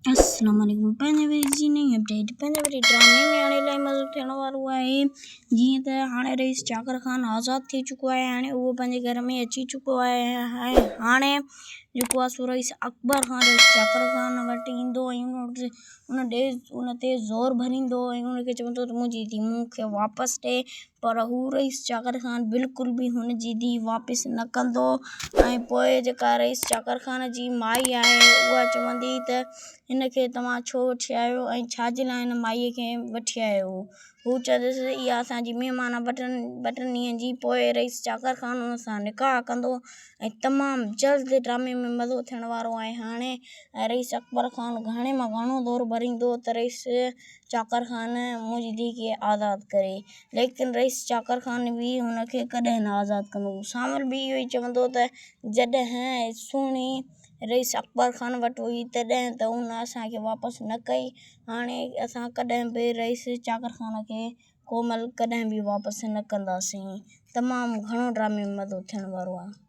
السلام عليڪم پنهنجي وري جي نئين اپڊيٽ پنهنجي وري ڊرامي ۾ هاڻي الاهي مزو ٿيڻ وارو آهي جيئن ته هاڻي رئيس چاڪر خان آزاد ٿي چڪو آهي هاڻي اهو پنهنجي گهر ۾ اچي چڪو آهي ۽ هاڻي جيڪو آهي سو رئيس اڪبر خان رئيس چاڪر خان وٽ ايندو ۽ ان وٽ ان ڏي ان تي زور ڀريندو ۽ ان کي چوندو ته منهنجي ڌيء مون کي واپس ڏي پر هو رئيس چاڪر خان بلڪل به هن جي ڌيء واپس نه ڪندو ۽ پوء جيڪا رئيس چاڪر خان جي مائي آهي اها چوندي ته هن کي توهان ڇو وٺي آيو ۽ ڇا جي لاء هن مائيء کي وٺي آيو هو چوندس اها اسان جي مهمان آهي ٻه ٽن ڏينهن جي پوء رئيس چاڪر خان ان سان نڪاح ڪندو ۽ تمام جلد ڊرامي ۾ مزو ٿيڻ وارو آهي هاڻي رئيس اڪبر خان گهڻي مان گهڻو دور ڀريندو ته رئيس چاڪر خان منهنجي ڌيء کي آزاد ڪري. ليڪن رئيس چاڪر خان به هن کي ڪڏهن نه آزاد ڪندو. سانول به اهو ئي چوندو ته جڏهن سهڻي رئيس اڪبر خان وٽ هئي تڏهن ته هن اسان کي واپس نه ڪئي، هاڻي اسان ڪڏهن به رئيس چاڪر خان کي ڪومل ڪڏهن به واپس نه ڪنداسين. تمام گهڻو ڊرامي ۾ مزو ٿيڻ وارو آهي.